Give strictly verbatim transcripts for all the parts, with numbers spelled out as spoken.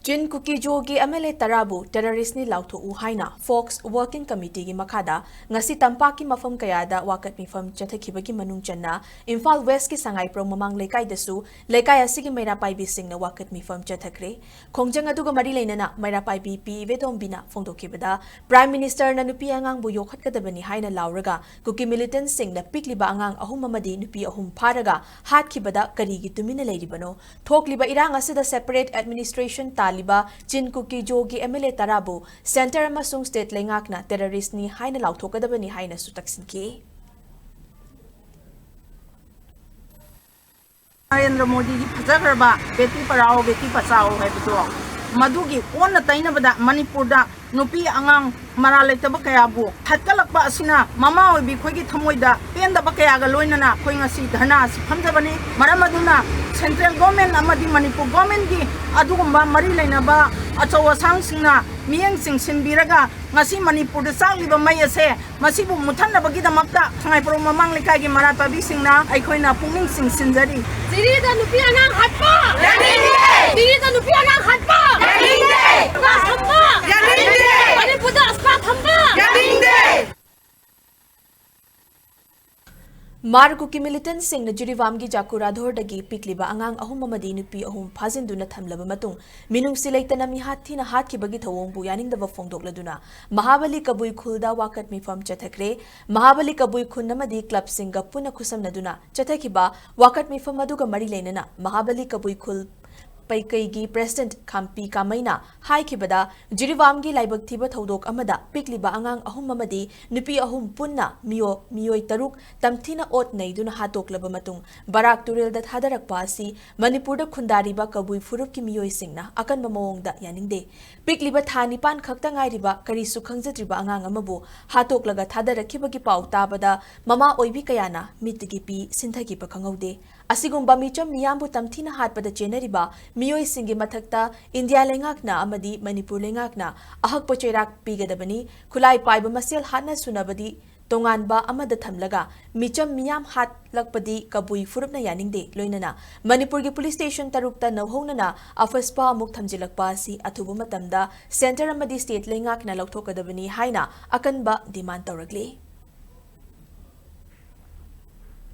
ꯆꯤꯟ ꯀꯨꯀꯤ ꯖꯣꯒꯤ M L A ꯇꯔꯥꯕꯨ ꯇꯦꯔꯣꯔꯤꯁ꯭ꯠꯅꯤ ꯂꯥꯎꯊꯣꯛꯎ ꯍꯥꯏꯅ fox working ꯀꯃꯤꯇꯤꯒꯤ ꯃꯈꯥꯗ ꯉꯁꯤ ꯇꯝꯄꯥꯛꯀꯤ ꯃꯐꯝ ꯀꯌꯥꯗ ꯋꯥꯀꯠ ꯃꯤꯐꯝ ꯆꯠꯊꯈꯤꯕꯒꯤ ꯃꯅꯨꯡ ꯆꯟꯅ ꯏꯝꯐꯥꯜ ꯋꯦꯁ꯭ꯠꯀꯤ ꯁꯉꯥꯏꯄ꯭ꯔꯧ ꯃꯃꯥꯡ ꯂꯩꯀꯥꯏꯗꯁꯨ ꯂꯩꯀꯥꯏ ꯑꯁꯤꯒꯤ ꯃꯩꯔꯥ ꯄꯥꯏꯕꯤꯁꯤꯡꯅ ꯋꯥꯀꯠ ꯃꯤꯐꯝ ꯆꯠꯊꯈ꯭ꯔꯦ꯫ ꯈꯣꯡꯖꯪ ꯑꯗꯨꯒ ꯃꯔꯤ ꯂꯩꯅꯅ ꯃꯩꯔꯥ ꯄꯥꯏꯕꯤ ꯄꯤ ꯏꯕꯦꯇꯣꯝꯕꯤꯅ ꯐꯣꯡꯗꯣꯛꯈꯤꯕꯗ, ꯄ꯭ꯔꯥꯏꯝ ꯃꯤꯅꯤꯁꯇꯔꯅ ꯅꯨꯄꯤ ꯑꯉꯥꯡꯕꯨ ꯌꯣꯛꯈꯠꯀꯗꯕꯅꯤ ꯍꯥꯏꯅ ꯂꯥꯎꯔꯒ ꯀꯨꯀꯤ ꯃꯤꯂꯤꯇꯦꯟꯠꯁꯤꯡꯅ ꯄꯤꯛꯂꯤꯕ ꯑꯉꯥꯡ ꯑꯍꯨꯝ ꯑꯃꯗꯤ ꯅꯨꯄꯤ ꯑꯍꯨꯝ ꯐꯥꯔꯒ ꯍꯥꯠꯈꯤꯕꯗ ꯀꯔꯤꯒꯤ ꯇꯨꯃꯤꯟꯅ ꯂꯩꯔꯤꯕꯅꯣ? ꯊꯣꯛꯂꯤꯕ ꯏꯔꯥꯡ ꯑꯁꯤꯗ ꯁꯦꯄꯔꯦꯠ ꯑꯦꯗꯃꯤꯅꯤꯁꯇ꯭ꯔꯦꯁꯟ ꯇꯥꯜꯂꯤꯕ ꯆꯤꯟ ꯀꯨꯀꯤ ꯖꯣꯒꯤ ꯑꯦꯝ ꯑꯦꯜ ꯑꯦ ꯇꯔꯥꯕꯨ ꯁꯦꯟꯇꯔ ꯑꯃꯁꯨꯡ ꯁ꯭ꯇꯦꯠ ꯂꯩꯉꯥꯛꯅ ꯇꯦꯔꯣꯔꯤꯁ꯭ꯠꯅꯤ ꯍꯥꯏꯅ ꯂꯥꯎꯊꯣꯛꯀꯗꯕꯅꯤ ꯍꯥꯏꯅꯁꯨ ꯇꯛꯁꯤꯟꯈꯤ꯫ ꯅꯔꯦꯟꯗ꯭ꯔ ꯃꯣꯗꯤꯒꯤ ꯐꯖꯈ꯭ꯔꯕ ꯕꯦꯇꯤ ꯄꯔꯥꯑꯣ, ꯕꯦꯇꯤ ꯕꯆꯥꯑꯣ ꯍꯥꯏꯕꯗꯣ, ꯃꯗꯨꯒꯤ ꯑꯣꯟꯅ ꯇꯩꯅꯕꯗ ꯃꯅꯤꯄꯨꯔꯗ ꯅꯨꯄꯤ ꯑꯉꯥꯡ ꯃꯔꯥ ꯂꯩꯇꯕ ꯀꯌꯥꯕꯨ ꯍꯥꯠꯀꯠꯂꯛꯄ ꯑꯁꯤꯅ ꯃꯃꯥ ꯑꯣꯏꯕꯤ ꯑꯩꯈꯣꯏꯒꯤ ꯊꯃꯣꯏꯗ ꯄꯦꯟꯗꯕ ꯀꯌꯥꯒ ꯂꯣꯏꯅꯅ ꯑꯩꯈꯣꯏ ꯉꯁꯤ ꯙꯔꯅꯥ ꯑꯁꯤ ꯐꯝꯖꯕꯅꯤ꯫ ꯃꯔꯝ ꯑꯗꯨꯅ ꯁꯦꯟꯇ꯭ꯔꯦꯜ ꯒꯣꯔꯃꯦꯟ ꯑꯃꯗꯤ ꯃꯅꯤꯄꯨꯔ ꯒꯣꯔꯃꯦꯟꯒꯤ ꯑꯗꯨꯒꯨꯝꯕ ꯃꯔꯤ ꯂꯩꯅꯕ ꯑꯆꯧ ꯑꯁꯥꯡꯁꯤꯡꯅ ꯃꯤꯠꯌꯦꯡ ꯆꯤꯡꯁꯤꯟꯕꯤꯔꯒ ꯉꯁꯤ ꯃꯅꯤꯄꯨꯔꯗ ꯆꯥꯛꯂꯤꯕ ꯃꯩ ꯑꯁꯦ ꯃꯁꯤꯕꯨ ꯃꯨꯠꯊꯠꯅꯕꯒꯤꯗꯃꯛꯇ ꯁꯉꯥꯏꯄ꯭ꯔꯧ ꯃꯃꯥꯡ ꯂꯩꯀꯥꯏꯒꯤ ꯃꯔꯥ ꯄꯥꯏꯕꯤꯁꯤꯡꯅ ꯑꯩꯈꯣꯏꯅ ꯄꯨꯛꯅꯤꯡ ꯆꯤꯡꯁꯤꯟꯖꯔꯤ꯫ ꯖꯤꯔꯤꯗ ꯅꯨꯄꯤ ꯑꯉꯥꯡ ꯍꯥꯠꯄ! ꯌꯥꯅꯤꯡꯗꯦ! ꯖꯤꯔꯤꯗ ꯅꯨꯄꯤ ꯑꯉꯥꯡ ꯍꯥꯠꯄ! ꯌꯥꯅꯤꯡꯗꯦ! ꯑꯁꯀꯥ ꯊꯝꯕ! ꯌꯥꯅꯤꯡꯗꯦ! ꯃꯅꯤꯄꯨꯔꯗ ꯑꯁꯀꯥ ꯊꯝꯕ! ꯌꯥꯅꯤꯡꯗꯦ! ꯃꯥꯔ ꯀꯨꯀꯤ ꯃꯤꯂꯤꯇꯦꯟꯠꯁꯤꯡꯅ ꯖꯤꯔꯤꯕꯥꯝꯒꯤ ꯖꯥꯀꯨꯔꯥꯙꯣꯔꯗꯒꯤ ꯄꯤꯛꯂꯤꯕ ꯑꯉꯥꯡ ꯑꯍꯨꯝ ꯑꯃꯗꯤ ꯅꯨꯄꯤ ꯑꯍꯨꯝ ꯐꯥꯖꯤꯟꯗꯨꯅ ꯊꯝꯂꯕ ꯃꯇꯨꯡ, ꯃꯤꯅꯨꯡꯁꯤ ꯂꯩꯇꯅ ꯃꯤꯍꯥꯠ ꯊꯤꯅ ꯍꯥꯠꯈꯤꯕꯒꯤ ꯊꯧꯑꯣꯡꯕꯨ ꯌꯥꯅꯤꯡꯗꯕ ꯐꯣꯡꯗꯣꯛꯂꯗꯨꯅ ꯃꯍꯥꯕꯂꯤ ꯀꯕꯨꯏ ꯈꯨꯜꯗ ꯋꯥꯀꯠ ꯃꯤꯐꯝ ꯆꯠꯊꯈ꯭ꯔꯦ꯫ ꯃꯍꯥꯕꯂꯤ ꯀꯕꯨꯏ ꯈꯨꯟ ꯑꯃꯗꯤ ꯀ꯭ꯂꯕꯁꯤꯡꯒ ꯄꯨꯟꯅ ꯈꯨꯠꯁꯝꯅꯗꯨꯅ ꯆꯠꯊꯈꯤꯕ ꯋꯥꯀꯠ ꯃꯤꯐꯝ ꯑꯗꯨꯒ ꯃꯔꯤ ꯂꯩꯅꯅ ꯃꯍꯥꯕꯂꯤ ꯀꯕꯨꯏ ꯈꯨꯜ ꯄꯩꯀꯩꯒꯤ ꯄ꯭ꯔꯦꯁꯤꯗꯦꯟꯠ ꯈꯥꯝꯄꯤ ꯀꯥꯃꯩꯅ ꯍꯥꯏꯈꯤꯕꯗ, ꯖꯤꯔꯤꯕꯥꯝꯒꯤ ꯂꯥꯏꯕꯛ ꯊꯤꯕ ꯊꯧꯗꯣꯛ ꯑꯃꯗ ꯄꯤꯛꯂꯤꯕ ꯑꯉꯥꯡ ꯑꯍꯨꯝ ꯑꯃꯗꯤ ꯅꯨꯄꯤ ꯑꯍꯨꯝ ꯄꯨꯟꯅ ꯃꯤꯑꯣ-, ꯃꯤꯑꯣꯏ ꯇꯔꯨꯛ ꯇꯝꯊꯤꯅ ꯑꯣꯠ ꯅꯩꯗꯨꯅ ꯍꯥꯠꯇꯣꯛꯂꯕ ꯃꯇꯨꯡ ꯕꯔꯥꯛ ꯇꯨꯔꯦꯜꯗ ꯊꯥꯗꯔꯛꯄ ꯑꯁꯤ ꯃꯅꯤꯄꯨꯔꯗ ꯈꯨꯟꯗꯥꯔꯤꯕ ꯀꯕꯨꯏ ꯐꯨꯔꯨꯞꯀꯤ ꯃꯤꯑꯣꯏꯁꯤꯡꯅ ꯑꯀꯟꯕ ꯃꯑꯣꯡꯗ ꯌꯥꯅꯤꯡꯗꯦ꯫ ꯄꯤꯛꯂꯤꯕ ꯊꯥ ꯅꯤꯄꯥꯟ ꯈꯛꯇ ꯉꯥꯏꯔꯤꯕ ꯀꯔꯤꯁꯨ ꯈꯪꯖꯗ꯭ꯔꯤꯕ ꯑꯉꯥꯡ ꯑꯃꯕꯨ ꯍꯥꯠꯇꯣꯛꯂꯒ ꯊꯥꯗꯔꯛꯈꯤꯕꯒꯤ ꯄꯥꯎ ꯇꯥꯕꯗ ꯃꯃꯥ ꯑꯣꯏꯕꯤ ꯀꯌꯥꯅ ꯃꯤꯠꯇꯒꯤ ꯄꯤ ꯁꯤꯟꯊꯈꯤꯕ ꯈꯪꯍꯧꯗꯦ꯫ ꯑꯁꯤꯒꯨꯝꯕ ꯃꯤꯆꯝ ꯃꯤꯌꯥꯝꯕꯨ ꯇꯝꯊꯤꯅ ꯍꯥꯠꯄꯗ ꯆꯦꯟꯅꯔꯤꯕ ꯃꯤꯑꯣꯏꯁꯤꯡꯒꯤ ꯃꯊꯛꯇ ꯏꯟꯗꯤꯌꯥ ꯂꯩꯉꯥꯛꯅ ꯑꯃꯗꯤ ꯃꯅꯤꯄꯨꯔ ꯂꯩꯉꯥꯛꯅ ꯑꯍꯛꯄ ꯆꯩꯔꯥꯛ ꯄꯤꯒꯗꯕꯅꯤ꯫ ꯈꯨꯠꯂꯥꯏ ꯄꯥꯏꯕ ꯃꯁꯦꯜ ꯍꯥꯠꯅ ꯁꯨꯅꯕꯗꯤ ꯇꯣꯉꯥꯟꯕ ꯑꯃꯗ ꯊꯝꯂꯒ ꯃꯤꯆꯝ ꯃꯤꯌꯥꯝ ꯍꯥꯠꯂꯛꯄꯗꯤ ꯀꯕꯨꯏ ꯐꯨꯔꯨꯞꯅ ꯌꯥꯅꯤꯡꯗꯦ꯫ ꯂꯣꯏꯅꯅ ꯃꯅꯤꯄꯨꯔꯒꯤ ꯄꯨꯂꯤꯁ ꯁ꯭ꯇꯦꯁꯟ ꯇꯔꯨꯛꯇ ꯅꯧꯍꯧꯅꯅ ꯑꯐꯁꯄ ꯑꯃꯨꯛ ꯊꯝꯖꯤꯜꯂꯛꯄ ꯑꯁꯤ ꯑꯊꯨꯕ ꯃꯇꯝꯗ ꯁꯦꯟꯇꯔ ꯑꯃꯗꯤ ꯁ꯭ꯇꯦꯠ ꯂꯩꯉꯥꯛꯅ ꯂꯧꯊꯣꯛꯀꯗꯕꯅꯤ ꯍꯥꯏꯅ ꯑꯀꯟꯕ ꯗꯤꯃꯥꯟ ꯇꯧꯔꯛꯂꯤ꯫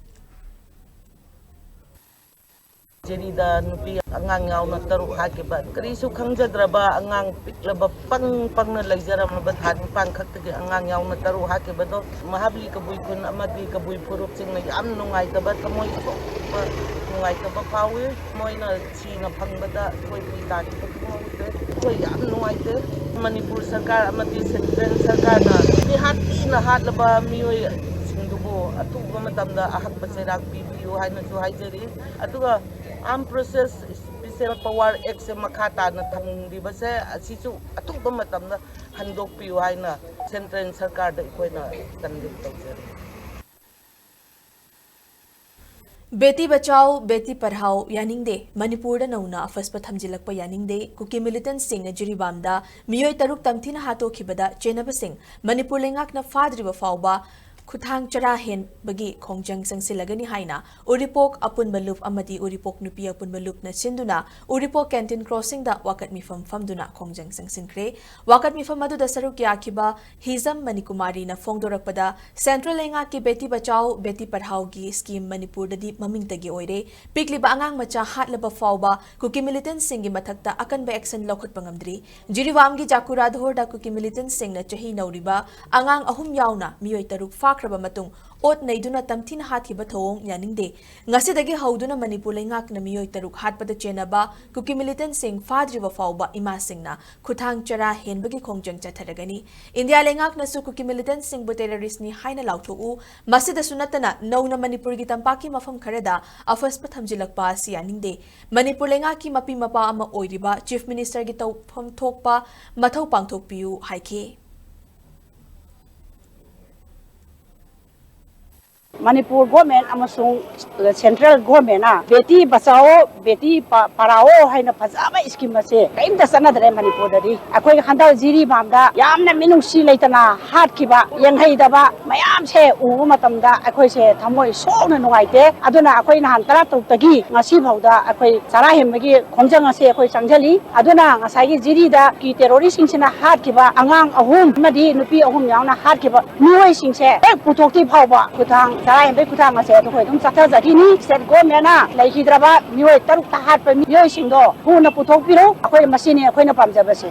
ꯖꯤꯔꯤꯗ ꯅꯨꯄꯤ ꯑꯉꯥꯡ ꯌꯥꯎꯅ ꯇꯔꯨꯛ ꯍꯥꯠꯈꯤꯕ, ꯀꯔꯤꯁꯨ ꯈꯪꯖꯗ꯭ꯔꯕ ꯑꯉꯥꯡ ꯄꯤꯛꯂꯕ ꯄꯪ ꯄꯪꯅ ꯂꯩꯖꯔꯝꯂꯕ ꯊꯥ ꯅꯤꯄꯥꯟ ꯈꯛꯇꯒꯤ ꯑꯉꯥꯡ ꯌꯥꯎꯅ ꯇꯔꯨꯛ ꯍꯥꯠꯈꯤꯕꯗꯣ ꯃꯍꯥꯕꯂꯤ ꯀꯕꯨꯏ ꯈꯨꯟ ꯑꯃꯗꯤ ꯀꯕꯨꯏ ꯐꯨꯔꯨꯞꯁꯤꯡꯅ ꯌꯥꯝ ꯅꯨꯡꯉꯥꯏꯇꯕ, ꯊꯃꯣꯏ ꯁꯣꯛꯄ, ꯅꯨꯡꯉꯥꯏꯇꯕ ꯐꯥꯎꯏ꯫ ꯃꯣꯏꯅ ꯁꯤꯅ ꯐꯪꯕꯗ ꯑꯩꯈꯣꯏ ꯄꯤ ꯇꯥꯈꯤꯕ ꯈꯪꯍꯧꯗ꯭ꯔꯦ꯫ ꯑꯩꯈꯣꯏ ꯌꯥꯝ ꯅꯨꯡꯉꯥꯏꯇꯦ꯫ ꯃꯅꯤꯄꯨꯔ ꯁꯔꯀꯥꯔ ꯑꯃꯗꯤ ꯁꯦꯟꯇ꯭ꯔꯦꯜ ꯁꯔꯀꯥꯔꯅ ꯃꯤ ꯍꯥꯠꯊꯤꯅ ꯍꯥꯠꯂꯕ ꯃꯤꯑꯣꯏꯁꯤꯡꯗꯨꯕꯨ ꯑꯊꯨꯕ ꯃꯇꯝꯗ ꯑꯍꯛꯄ ꯆꯩꯔꯥꯛ ꯄꯤꯕꯤꯌꯨ ꯍꯥꯏꯅꯁꯨ ꯍꯥꯏꯖꯔꯤ꯫ ꯑꯗꯨꯒ Armed Process Special Power Act ꯁꯦ ꯃꯈꯥ ꯇꯥꯅ ꯊꯝꯂꯤꯕꯁꯦ ꯑꯁꯤꯁꯨ ꯑꯊꯨꯕ ꯃꯇꯝꯗ ꯍꯟꯗꯣꯛꯄꯤꯌꯨ ꯍꯥꯏꯅ ꯁꯦꯟꯇ꯭ꯔꯦꯜ ꯁꯔꯀꯥꯔꯗ ꯑꯩꯈꯣꯏꯅ ꯀꯟꯗꯦꯝ ꯇꯧꯖꯔꯤ꯫ ꯕꯦꯇꯤ ꯕꯆꯥꯎ, ꯕꯦꯇꯤ ꯄꯔꯍꯥꯎ ꯌꯥꯅꯤꯡꯗꯦ, ꯃꯅꯤꯄꯨꯔꯗ ꯅꯧꯅ ꯑꯐꯁꯄ ꯊꯝꯖꯤꯜꯂꯛꯄ ꯌꯥꯅꯤꯡꯗꯦ, ꯀꯨꯀꯤ ꯃꯤꯂꯤꯇꯦꯟꯠꯁꯤꯡꯅ ꯖꯤꯔꯤꯕꯥꯝꯗ ꯃꯤꯑꯣꯏ ꯇꯔꯨꯛ ꯇꯝꯊꯤꯅ ꯍꯥꯠꯇꯣꯛꯈꯤꯕꯗ ꯆꯦꯟꯅꯕꯁꯤꯡ ꯃꯅꯤꯄꯨꯔ ꯂꯩꯉꯥꯛꯅ ꯐꯥꯗ꯭ꯔꯤꯕ ꯐꯥꯎꯕ ꯈꯨꯠꯊꯥꯡ ꯆꯔꯥ ꯍꯦꯟꯕꯒꯤ ꯈꯣꯡꯖꯪ ꯆꯪꯁꯤꯜꯂꯒꯅꯤ ꯍꯥꯏꯅ ꯎꯔꯤꯄꯣꯛ ꯑꯄꯨꯟꯕ ꯂꯨꯞ ꯑꯃꯗꯤ ꯎꯔꯤꯄꯣꯛ ꯅꯨꯄꯤ ꯑꯄꯨꯟꯕ ꯂꯨꯞꯅ ꯁꯤꯟꯗꯨꯅ ꯎꯔꯤꯄꯣꯛ ꯀꯦꯟꯇꯤꯟ ꯀ꯭ꯔꯣꯁꯤꯡꯗ ꯋꯥꯀꯠ ꯃꯤꯐꯝ ꯐꯝꯗꯨꯅ ꯈꯣꯡꯖꯪ ꯆꯪꯁꯤꯟꯈ꯭ꯔꯦ꯫ ꯋꯥꯀꯠ ꯃꯤꯐꯝ ꯑꯗꯨꯗ ꯁꯔꯨꯛ ꯌꯥꯈꯤꯕ ꯍꯤꯖꯝ ꯃꯅꯤꯀꯨꯃꯥꯔꯤꯅ ꯐꯣꯡꯗꯣꯔꯛꯄꯗ, ꯁꯦꯟꯇ꯭ꯔꯦꯜ ꯂꯩꯉꯥꯛꯀꯤ ꯕꯦꯇꯤ ꯕꯆꯥꯎ, ꯕꯦꯇꯤ ꯄꯔꯍꯥꯎꯒꯤ ꯁ꯭ꯀꯤꯝ ꯃꯅꯤꯄꯨꯔꯗꯗꯤ ꯃꯃꯤꯡꯇꯒꯤ ꯑꯣꯏꯔꯦ꯫ ꯄꯤꯛꯂꯤꯕ ꯑꯉꯥꯡ ꯃꯆꯥ ꯍꯥꯠꯂꯕ ꯐꯥꯎꯕ ꯀꯨꯀꯤ ꯃꯤꯂꯤꯇꯦꯟꯠꯁꯤꯡꯒꯤ ꯃꯊꯛꯇ ꯑꯀꯟꯕ ꯑꯦꯛꯁꯟ ꯂꯧꯈꯠꯄ ꯉꯝꯗ꯭ꯔꯤ꯫ ꯖꯤꯔꯤꯕꯥꯝꯒꯤ ꯖꯥꯀꯨꯔꯥꯙꯣꯔꯗ ꯀꯨꯀꯤ ꯃꯤꯂꯤꯇꯦꯟꯠꯁꯤꯡꯅ ꯆꯍꯤ ꯅꯧꯔꯤꯕ ꯑꯉꯥꯡ ꯑꯍꯨꯝ ꯌꯥꯎꯅ ꯃꯤꯑꯣꯏ ꯇꯔꯨꯛ ꯐꯥꯈ꯭ꯔꯕ ꯃꯇꯨꯡ ꯑꯣꯠ ꯅꯩꯗꯨꯅ ꯇꯝꯊꯤꯅ ꯍꯥꯠꯈꯤꯕ ꯊꯧꯑꯣꯡ ꯌꯥꯅꯤꯡꯗꯦ꯫ ꯉꯁꯤꯗꯒꯤ ꯍꯧꯗꯨꯅ ꯃꯅꯤꯄꯨꯔ ꯂꯩꯉꯥꯛꯅ ꯃꯤꯑꯣꯏ ꯇꯔꯨꯛ ꯍꯥꯠꯄꯗ ꯆꯦꯟꯅꯕ ꯀꯨꯀꯤ ꯃꯤꯂꯤꯇꯦꯟꯠꯁꯤꯡ ꯐꯥꯗ꯭ꯔꯤꯕ ꯐꯥꯎꯕ ꯏꯃꯥꯁꯤꯡꯅ ꯈꯨꯠꯊꯥꯡ ꯆꯔꯥ ꯍꯦꯟꯕꯒꯤ ꯈꯣꯡꯖꯪ ꯆꯠꯊꯔꯒꯅꯤ꯫ ꯏꯟꯗꯤꯌꯥ ꯂꯩꯉꯥꯛꯅꯁꯨ ꯀꯨꯀꯤ ꯃꯤꯂꯤꯇꯦꯟꯠꯁꯤꯡꯕꯨ ꯇꯦꯔꯣꯔꯤꯁ꯭ꯠꯅꯤ ꯍꯥꯏꯅ ꯂꯥꯎꯊꯣꯛꯎ꯫ ꯃꯁꯤꯗꯁꯨ ꯅꯠꯇꯅ ꯅꯧꯅ ꯃꯅꯤꯄꯨꯔꯒꯤ ꯇꯝꯄꯥꯛꯀꯤ ꯃꯐꯝ ꯈꯔꯗ ꯑꯐꯁꯄ ꯊꯝꯖꯤꯜꯂꯛꯄ ꯑꯁꯤ ꯌꯥꯅꯤꯡꯗꯦ꯫ ꯃꯅꯤꯄꯨꯔ ꯂꯩꯉꯥꯛꯀꯤ ꯃꯄꯤ ꯃꯄꯥ ꯑꯃ ꯑꯣꯏꯔꯤꯕ ꯆꯤꯐ ꯃꯤꯅꯤꯁꯇꯔꯒꯤ ꯇꯧꯐꯝ ꯊꯣꯛꯄ ꯃꯊꯧ ꯄꯥꯡꯊꯣꯛꯄꯤꯌꯨ ꯍꯥꯏꯈꯤ꯫ ꯃꯅꯤꯄꯨꯔ ꯒꯣꯔꯃꯦꯟ ꯑꯃꯁꯨꯡ ꯁꯦꯟꯇ꯭ꯔꯦꯜ ꯒꯣꯔꯃꯦꯟꯅ ꯕꯦꯇꯤ ꯕꯆꯥꯑꯣ, ꯕꯦꯇꯤ ꯄ-, ꯄꯔꯥꯑꯣ ꯍꯥꯏꯅ ꯐꯖꯕ ꯁ꯭ꯀꯤꯝ ꯑꯁꯦ ꯀꯔꯤꯝꯇ ꯆꯠꯅꯗ꯭ꯔꯦ ꯃꯅꯤꯄꯨꯔꯗꯗꯤ꯫ ꯑꯩꯈꯣꯏ ꯍꯟꯗꯛ ꯖꯤꯔꯤꯕꯥꯝꯗ ꯌꯥꯝꯅ ꯃꯤꯅꯨꯡꯁꯤ ꯂꯩꯇꯅ ꯍꯥꯠꯈꯤꯕ, ꯌꯦꯡꯍꯩꯗꯕ ꯃꯌꯥꯝꯁꯦ ꯎꯕ ꯃꯇꯝꯗ ꯑꯩꯈꯣꯏꯁꯦ ꯊꯃꯣꯏ ꯁꯣꯛꯅ ꯅꯨꯡꯉꯥꯏꯇꯦ꯫ ꯑꯗꯨꯅ ꯑꯩꯈꯣꯏ ꯅꯍꯥꯟ ꯇꯔꯥ ꯇꯔꯨꯛꯇꯒꯤ ꯉꯁꯤ ꯐꯥꯎꯗ ꯑꯩꯈꯣꯏ ꯆꯔꯥ ꯍꯦꯟꯕꯒꯤ ꯈꯣꯡꯖꯪ ꯑꯁꯦ ꯑꯩꯈꯣꯏ ꯆꯪꯁꯤꯜꯂꯤ꯫ ꯑꯗꯨꯅ ꯉꯁꯥꯏꯒꯤ ꯖꯤꯔꯤꯗ ꯀꯤ ꯇꯦꯔꯣꯔꯤꯁꯁꯤꯡꯁꯤꯅ ꯍꯥꯠꯈꯤꯕ ꯑꯉꯥꯡ ꯑꯍꯨꯝ ꯑꯃꯗꯤ ꯅꯨꯄꯤ ꯑꯍꯨꯝ ꯌꯥꯎꯅ ꯍꯥꯠꯈꯤꯕ ꯃꯤꯑꯣꯏꯁꯤꯡꯁꯦ ꯍꯦꯛ ꯄꯨꯊꯣꯛꯇ꯭ꯔꯤ ꯐꯥꯎꯕ ꯈꯨꯊꯥꯡ, ꯆꯔꯥ ꯍꯦꯟꯕꯒꯤ ꯈꯨꯊꯥꯡ ꯑꯁꯦ ꯑꯩꯈꯣꯏ ꯑꯗꯨꯝ ꯆꯠꯊꯖꯈꯤꯅꯤ꯫ ꯁ꯭ꯇꯦꯠ ꯒꯣꯔꯃꯦꯟꯅ ꯂꯩꯈꯤꯗ꯭ꯔꯕ ꯃꯤꯑꯣꯏ ꯇꯔꯨꯛꯇ ꯍꯥꯠꯄ ꯃꯤꯑꯣꯏꯁꯤꯡꯗꯣ ꯊꯨꯅ ꯄꯨꯊꯣꯛꯄꯤꯔꯣ꯫ ꯑꯩꯈꯣꯏ ꯃꯁꯤꯅꯤ ꯑꯩꯈꯣꯏꯅ ꯄꯥꯝꯖꯕꯁꯦ꯫